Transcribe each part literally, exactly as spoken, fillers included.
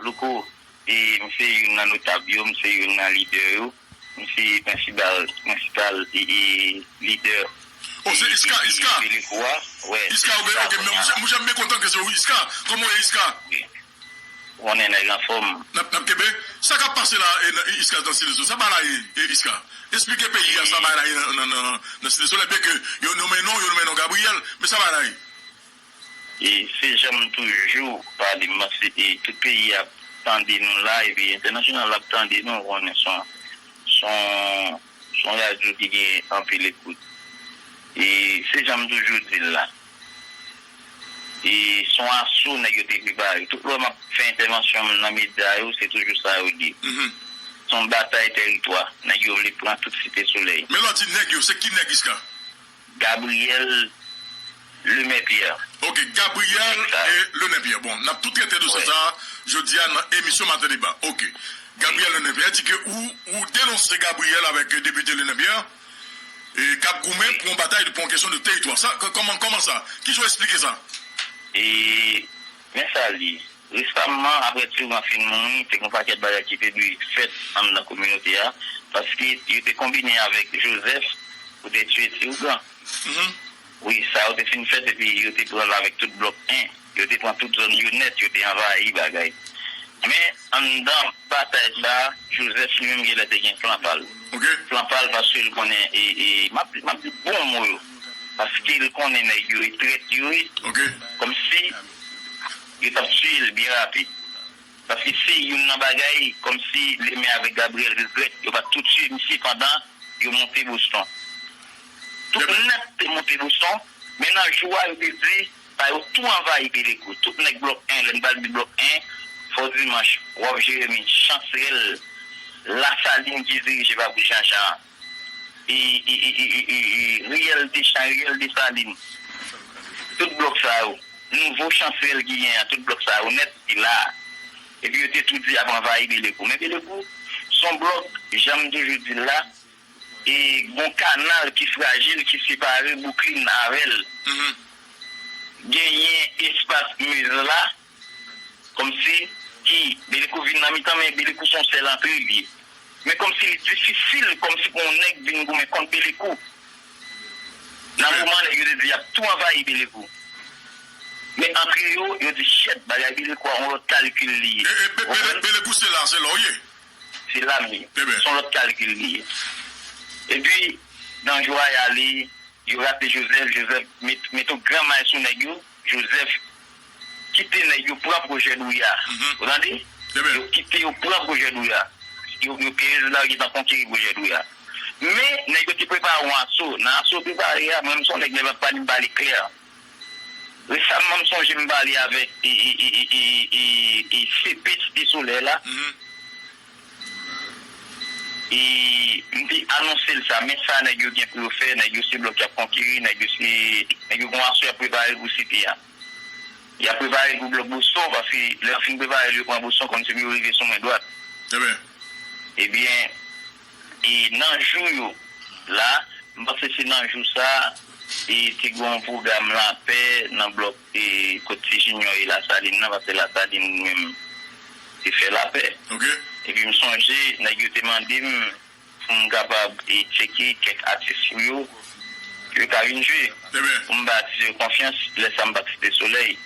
Louko, e, m se youn nan notab yo, m se youn nan lidè yo, m se prensipal, prensipal e, e, lidè Oh, se Iska, Iska. Belekou a. Wè, Iska, ou byen, ok, mwen, mwen, mwen, mwen kontan ke se ou, Iska. Kòman w ye, Iska? Ou konnen nèg anfòm. N ap, n ap kenbe. Sa k ap pase la, e, nan, e, Iska, nan Silvèso? Sa bagay la ye, e, Iska? Esplike peyi a, sa bagay la ye nan, nan, nan, nan Silvèso. Lè byen ke yo nonmen non, yo nonmen non Gabriel, men sa bagay la ye. E se jan m toujou pale, m panse e tout peyi ap tande nou la, epi entènasyonal ap tande nou, konnen son, son, son radyo ki gen anpil ekout. E se jan m toujou di l la. E son aso nèg yo te prepare. Tout lè m ap fè entèvansyon m nan medya yo, se toujou sa yo di. Se yon batay tèritwa. Nèg yo vle pran tout Site Solèy. Men lè w di nèg yo, se ki nèg, Iska? Gabriel Lemè Pierre. Ok, Gabriel e Lemè Pierre. Bon, n ap tou trete dosye sa a jodi a nan emisyon Maten Deba. Ok. Gabriel Lemè Pierre di ke ou, ou denonse Gabriel avèk depite Lemè Pierre e k ap goumen pou yon batay, pou yon kesyon de teritwa. Sa, kòman, kòman sa? Kijan w eksplike sa? E men sa li. Resaman, apre Tiran fin mouri, te gen yon pakèt bagay ki te dwe fèt anndan kominote a, paske yo te konbine avèk Joseph pou te tiye Ti Ougan. Wi, sa yo te fin fèt, epi yo te pran l avèk tout blòk en. Yo te pran tout zòn yo nèt, yo te anvayi bagay. Men, anndan batay sa a, Joseph li menm genlè te gen plan pa l. Plan pa l paske l konnen, e, e, m ap, m ap di bon mo yo. Paske l konnen nèg yo e trèt yo ye. Kòmsi yo t ap tiye l byen rapid. Paske se youn nan bagay, kòmsi Lemè avèk Gabriel regrèt yo pa t tou tiye misye pandan yo monte Boston. Tout nèt te monte Boston, men nan jou a yo te di, sa yo tou anvayi Belekou. Tout nèg blòk en, lè n pral di blòk en, Fò Dimanch, Wòf Jeremi, Chansrèl, Lasalin ki dirije pa Bouch Janjan, e, e, e, e, e, e, e, Riyèl Dechan, Riyèl Desalin. Tout blòk sa yo. Nouvo Chansrèl ki gen an, tout blòk sa yo nèt ki la. Epi yo te tou di y ap anvayi Belekou. Men Belekou, se yon blòk, jan m toujou di l la, e gen yon kanal ki frajil ki separe Brooklyn avè l. Genyen espas Meuse la, kòmsi ki Belekou vin nan mitan, men Belekou se yon sèl antre li ye. Men kòmsi li difisil, kòmsi pou yon nèg vin goumen kont Belekou. Nan moman nèg yo te di y ap tou anvayi Belekou. Men antre yo, yo di, "Shit, bagay Belekou a, yon lòt kalkil li ye." Ou konprann? Belekou se la, se la w ye. Se la m ye. Se yon lòt kalkil li ye. Epi, nan jou a y ale, yo rate Joseph, Joseph met, met yon gran may sou nèg yo, Joseph kite nèg yo pran pwojè Douya. Ou tande? Yo kite yo pran pwojè Douya. Yo, yo, Perez la gentan konkeri pwojè Douya. Men, nèg yo te prepare yon aso. Nan aso yo prepare a, mwen menm se yon nèg lè m ap pale, m pale klè. Resaman, m sonje m pale avèk e, e, e, e, e, e, e, C P Site Solèy la. E m te anonse l sa, men sa nèg yo gen pou yo fè, nèg yo se blòk y ap konkeri, nèg yo se, nèg yo gen yon aso y ap prepare pou Site a. Y ap prepare pou blòk Boston, paske lè yo fin prepare l, yo pran Boston, kòmsi pou yo rive sou men dwat. Ebyen, e nan jou yo la, m panse se nan jou sa, e te gen yon pwogram lapè nan blòk e kot Ti Junior e Lasalin nan, paske Lasalin li menm te fè lapè. Epi m sonje, nèg yo te mande m pou m kapab e tcheke kèk atis pou yo, pou yo ka vin jwe. Pou m bay atis yo konfyans, lè sa m pa t Site Solèy.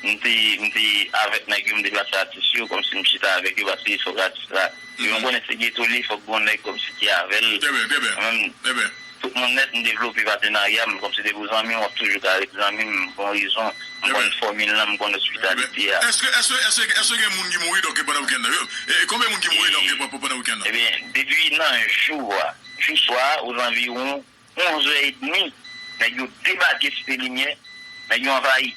M te, m te avèk nèg yo, m te plase atis yo, kòmsi m chita avèk yo, paske fòk atis la. Yo, m konnen se geto li, fòk gon nèg kòmsi ki avè l. Mwen menm, tout moun nèt, m devlope patenarya m, kòmsi depi w zanmi m, w ap toujou ka ret zanmi m, m gon rezon, m konn fòmil lan, m konn ospitalite a. Èske, èske, èske, èske gen moun ki mouri donk pandan wikenn nan? E, e konbyen moun ki mouri donk pandan wikenn nan? Ebyen, depi nan jou a, jou swa, ozanviwon onz è edmi, nèg yo debake Site Limyè, nèg yo anvayi.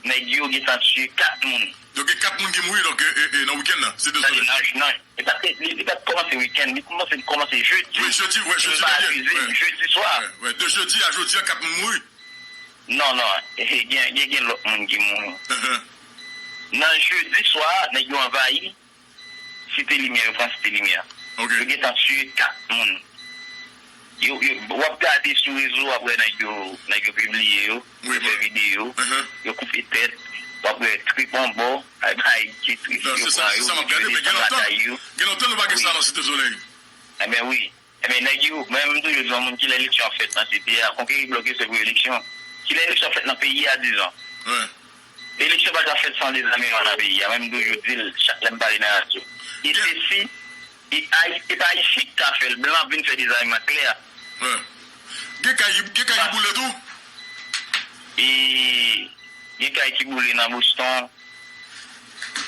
Nèg yo gentan tiye kat moun. Donk gen kat moun ki mouri donk e, e, e, nan wikenn nan, Site Solèy. Nan, nan, e pa te, li, li pa t kòmanse wikenn, li kòmanse, li kòmanse jedi. Wi, jedi, wi, jedi dènye. Jedi swa. Wi, wi, de jedi a jodi a, kat moun mouri. Non, non, e, gen, gen, gen lòt moun ki mouri. Nan jedi swa, nèg yo anvayi Site Limyè, yo pran Site Limyè. Yo gentan tiye kat moun. Yo, yo, w ap gade sou rezo, w ap wè nèg yo, nèg yo pibliye yo, yo fè videyo, yo koupe tèt, w ap wè trip yon bò, ay bay ki trip yo pran yo, yo desann lakay yo. Gen lontan nou pa gen sa nan Site Solèy. Ebyen wi. Ebyen, nèg yo, mwen menm m toujou di yon moun kilè eleksyon ap fèt nan site a, konkeri blòk yo se pou eleksyon. Kilè eleksyon ap fèt nan peyi a, dizon. Eleksyon pa ka fèt san dezame yo nan peyi a, mwen m toujou di l chak lè m pale nan radyo. E se si, e, e pa Ayisyen ki ka fè l, blan ap vin fè dezame a klè. Gen kay, gen kay ki boule tou? E gen kay ki boule nan Boston.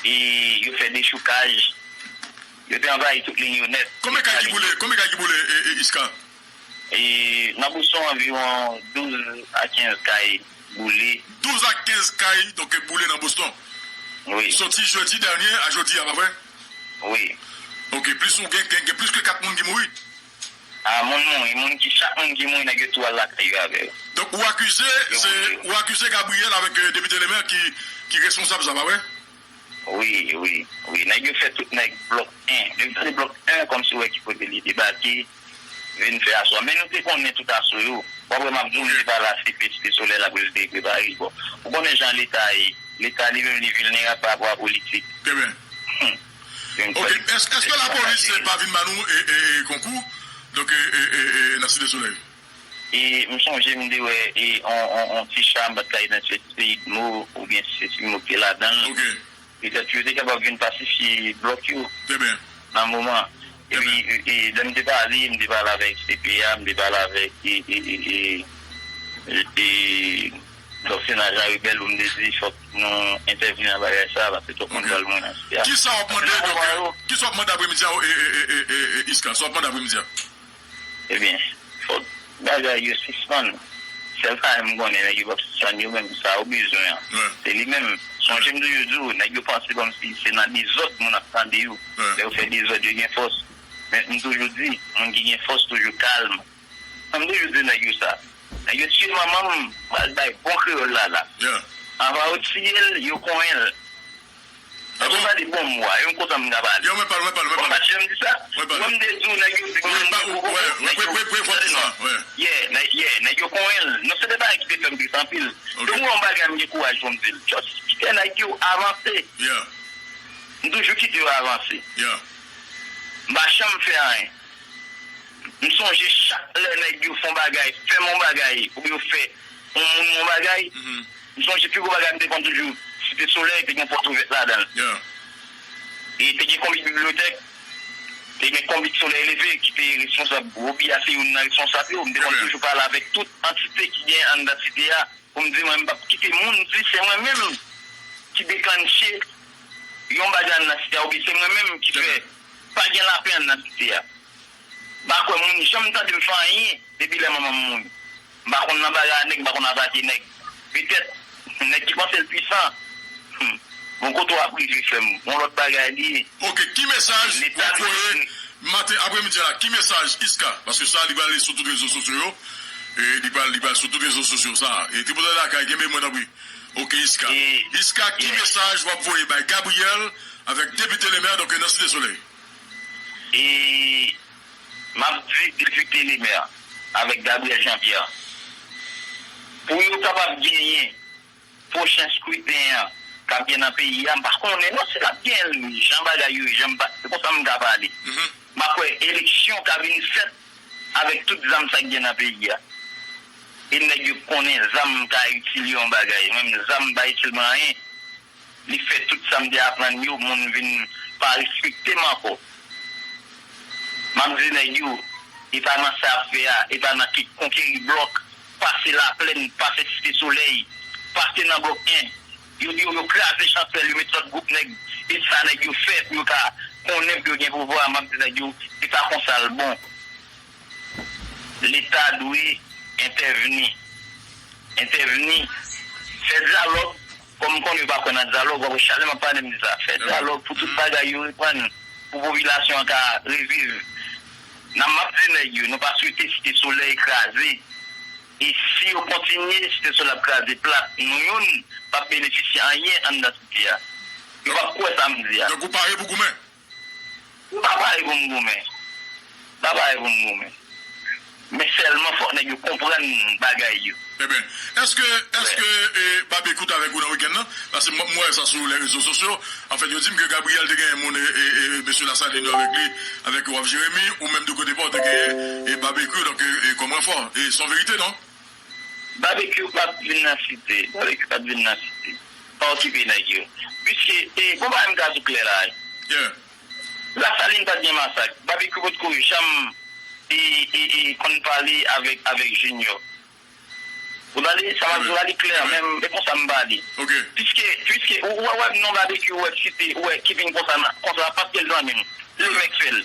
E yo fè dechoukaj. Yo te anvayi tout liy yo nèt. Konbyen kay ki boule? Konbyen kay ki boule, e, e, Iska? E nan Boston, anviwon douz a kenz kay boule. Douz a kenz kay, donk, boule nan Boston. Wi. Soti jedi dènye a jodi a, pa vre? Wi. Ok, plis ou gen, gen, gen plis ke kat moun ki mouri. A, moun mouri, moun ki, chak moun ki mouri, nèg yo tou al lakay yo avè yo. Donk, ou akize, se, ou akize Gabriel avèk, euh, depite lemè ki, ki responsab sa, pa vre? Wi, wi, wi. Nèg yo fè tout nèg blòk en. Depi tande blòk en, kòmsi w wè ki kote li debake, vin fè aso a. Men nou te konnen tout aso yo. W ap wè m ap di w, m te pale a C P, Site Solèy la pou l te prepare l. Bon, ou konnen jan Leta ye. Leta li menm li vilnerab pa rapò a politik. Trè byen. Ok. Èske, èske lapolis pa vin ba nou, e, e, e, konkou? Donk, e, e, e, e, nan Site Solèy. E m sonje m te wè, e, on, on, on ti cha, m pa t ka idantifye si se Idmo oubyen si se Idmo ki te ladan l. Ok. Petèt yo te kapab vin pasifye blòk yo. Trè byen. Nan moman. Epi, e, e, lè m te pale, m te pale avèk C P A, m te pale avèk, e, e, e, e, e, Dòk Sena Jan Rebèl, ou m te di fòk nou entèvni nan bagay sa, paske twòp moun pral mouri nan site a. Kisa w ap mande, donk, kisa w ap mande apremidi a, e, e, e, e, e, Iska? Sa w ap mande apremidi a? Ebyen, fòk bagay yo sispann. Sèl sa m konnen, nèg yo p ap sispann yo menm. Sa yo bezwen an, se li menm. Sonje m toujou di w, nèg yo panse kòmsi se nan dezòd moun ap tande yo. Lè yo fè dezòd, yo gen fòs. Men m toujou di, moun ki gen fòs toujou kalm. M toujou di nèg yo sa. Nèg yo tiye manman m, m pral bay bon kreyòl la la. Anvan yo tiye l, yo konyen l. Èske w tande bon mo a? E m kontan m ka pale. Yo, mwen pale, mwen pale, mwen pale. Ou pa janm di sa? Mwen pale. Mwen m te di w, nèg yo di mwen m gen pwoblèm. Wi, wi, wi, wi, wi, wi. Yeah, nèg, yeah, nèg yo konyen l. Non, se de bagay ki te fè m tris anpil. Ok. Se yon bagay m gen kouraj pou m di l. Just kite nèg yo avanse. Yeah. M toujou kite yo avanse. Yeah. M pa janm fè anyen. M sonje chak lè nèg yo fè yon bagay, fè m yon bagay, oubyen yo fè yon moun yon bagay, m sonje pi gwo bagay m te konn toujou, Site Solèy te gen pòt ouvèt ladan l. E te gen konbit bibliyotèk, te gen konbit Solèy Leve ki te responsab, Robi a se youn nan responsab yo. M te konn toujou pale avèk tout antite ki gen anndan site a. Pou m di mwen, m p ap kite moun di se mwen menm ki deklanche yon bagay anndan site a, oubyen se mwen menm ki fè pa gen lapè anndan site a. M pa kwè moun janm tande m fè anyen depi lè manman m mouri. M pa konn nan bagay a nèg, m pa konn atake nèg. Petèt, nèg ki panse l pwisan, hmm, bon, kote w ap rive, frè m, yon lòt bagay li ye. Ok, ki mesaj w ap voye maten apremidi a la? Ki mesaj, Iska? Paske sa, li prale sou tout rezo sosyo yo. E li pral, li pral sou tout rezo sosyo sa. E tripotay lakay, kenbe mwen tanpri. Ok, Iska. Iska, ki mesaj w ap voye bay Gabriel avèk depite lemè, donk, nan Site Solèy? E m ap di depite lemè avèk Gabriel Jean-Pierre, pou yo kapab genyen pwochen skriten an k ap gen nan peyi a, m pa konnen non si l ap genyen l wi, jan bagay yo ye, jan m pa, se konsa m ka pale. M pa kwè eleksyon ka vin fèt avèk tout zam sa k gen nan peyi a. E nèg yo konnen zam ka itil yo yon bagay. Mwen menm, zam pa itil mwen anyen. Li fè tout sa m te aprann yo, moun vin pa respekte m ankò. M ap di nèg yo, e pa nan sa y ap fè a, e pa nan ki konkeri blòk, pase Laplèn, pase Site Solèy, pase nan blòk en. Yo di yo, yo kraze Chantrèl, yo met lòt gwoup nèg. E sa nèg yo fè pou yo ka konnen, pou yo gen pouvwa. M ap di nèg yo, se pa konsa l bon. Leta dwe entèvni. Entèvni. Fè dyalòg. Kòm m konnen yo pa kwè nan dyalòg, w ap wè chak lè m ap pale, m di sa. Fè dyalòg pou tout bagay yo reprann, pou popilasyon an ka reviv. Nan m ap di nèg yo, nou pa swete Site Solèy kraze. E si yo kontinye, Site Solèy ap kraze plat. Nou youn p ap benefisye anyen anndan site a. Yo p ap kwè sa m di a. Donk ou pare pou goumen? M pa pare pou m goumen. M pa pare pou m goumen. Men sèlman fòk nèg yo konprann bagay yo. Eben, èske, èske e, Babekyou t avèk ou nan wikenn nan? Paske mwen, mwen wè sa sou lè rezo sosyo. Anfèt, yo di m ke Gabriel te genyen moun, e, e, e, mesye Lasalin yo avèk li, avèk Waf Jeremi, ou menm de kote pa w te genyen e, Babekyou, donk, e, e, kòm ranfò. E se yon verite, non? Babekyou pa t vin nan site. Babekyou pa t vin nan site. Pa okipe nèg yo. Piske, e, bon bagay m ka di w klè la. Yeah. Lasalin pa t gen masak. Babekyou potko janm e, e, e, konn pale avèk, avèk Junior. Ou tande, sa m ap di w la, li klè, men e konsa m pale. Ok. Piske, piske, ou, ou wè, wè non Babekyou, ou wè site, ou wè ki vin konsa, konsa, paske l zanmi m. Lemè k fè l.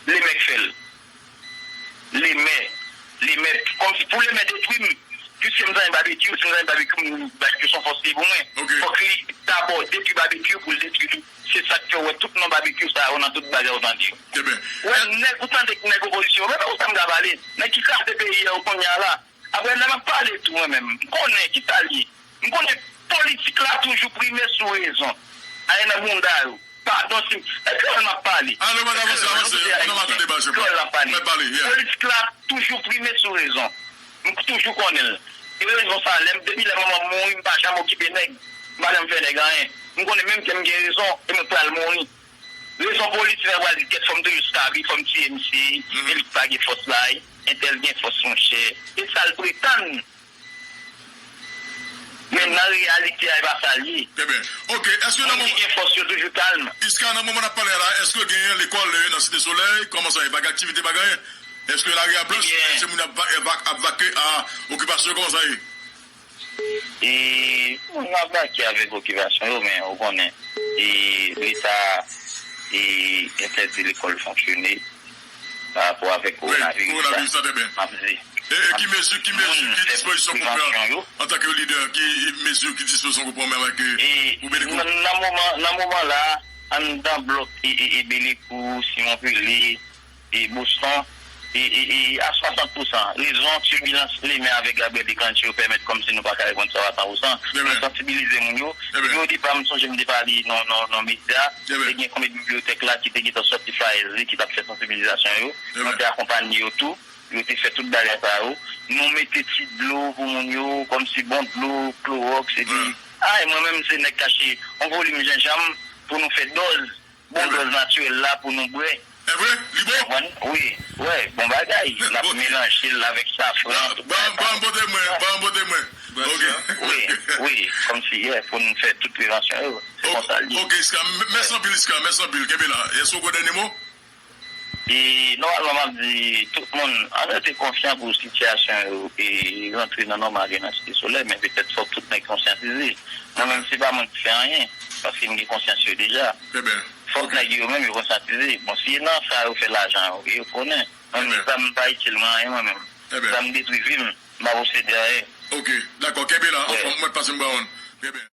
Lemè k fè l. Lemè. Lemè, kòmsi pou Lemè detwi m. Piske m zanmi Babekyou, si m zanmi Babekyou, m, Babekyou se yon fòs li ye pou mwen. Ok. Fòk li dabò detwi Babekyou pou l detwi li. Se sa k fè w wè tout non Babekyou sa yo nan tout bagay ou tande yo. Eben. Wè, nèg, ou tande nèg opozisyon yo, men ou sa m ka pale. Nèg ki kraze peyi a yo kounye a la. Apre, lè m ap pale tou, mwen menm, m konnen ki sa l ye. M konnen politik la toujou prime sou rezon. Ale nan bounda yo. Padon si m, e kreyòl m ap pale. Alo, mwen avanse, avanse. Mwen nan maten deba, se kreyòl m ap pale. Fè pale, yeah. Politik la toujou prime sou rezon. M toujou konnen l. E rezon sa, lè m, depi lè manman m mouri, m pa janm okipe nèg. M pa janm fè nèg anyen. M konnen menm ke m gen rezon, e mwen pral mouri. Rezon politik la pral di kèt, fò m toujou stabil, fò m tiye misye, e li pa gen fòs la, e entèl gen fòs, monchè. E sa l pretann. Men nan reyalite a, e pa sa l ye. Trè byen. Ok, èske nan moman. Moun ki gen fòs yo toujou kalm. Iska, nan moman n ap pale a la, èske genyen lekòl, e, nan Site Solèy? Kòman sa ye? Pa gen aktivite, pa gen anyen? Èske lari a blanch? Ebyen. Èske moun ap va-, ap vake a okipasyon? Kòman sa ye? E, moun ap vake avèk okipasyon yo, men ou konnen, e, Leta, e, entèdi lekòl fonksyone pa rapò avèk kowonaviris la. Kowonaviris la, trè byen. M ap di. E, e ki mezi, ki mezi, ki dispozisyon pou pran antanke lidè, ki mezi, ki dispozisyon pou pran menm avèk, e, e, pou Belikou? Nan, nan moman, nan moman la, anndan blòk, e, e, e Belikou, Simon Pele, e Boston, e, e, e, a swasant pousan. Rezon, tibilans Lemè avèk Gabriel Desclanchy yo pèmèt kòmsi nou pa ka reponn sa a san pousan. Men sansibilize moun yo. Depi o depa, m sonje m te pale nan, nan, nan medya, te gen konbyen bibliyotèk la ki te gentan sòti flyers li, ki t ap fè sansibilizasyon yo. Nou te akonpanye yo tou. Yo te fè tout bagay sa yo. Nou mete ti dlo pou moun yo, kòmsi bon dlo, klowòks, epi, ay, mwen menm, se nèg k achte yon volim jenjanm pou nou fè dòz. Bon dòz natirèl la pou nou bwè. E vre? Li bon? Konprann? Wi. Wè, bon bagay. N ap melanje l avèk safran, tout bagay sa yo. Ban m pote mwen, ban m pote mwen. Ok. Wi, wi. Kòmsi, yeah, pou nou fè tout prevansyon yo. Se konsa l ye. Ok, Iska, m-, mèsi anpil, Iska, mèsi anpil. Kenbe la. Èske w gen dènye mo? E, nòmalman, m ap di tout moun, ann rete konsyan pou sitiyasyon yo e rantre nan nòmal yo nan Site Solèy, men petèt fòk tout nèg konsyantize. Mwen menm, se pa mwen ki fè anyen, paske m gen konsyans yo deja. Trè byen. Fòk nèg yo menm yo konsyantize. Bon, si e nan sa yo fè lajan yo, e yo konnen. Mwen menm, zam pa itil mwen anyen, mwen menm. Zam detwi vi m, m pa posede anyen. Ok, dakò, kenbe la, anfòm, mwen pase m ba w. Trè byen.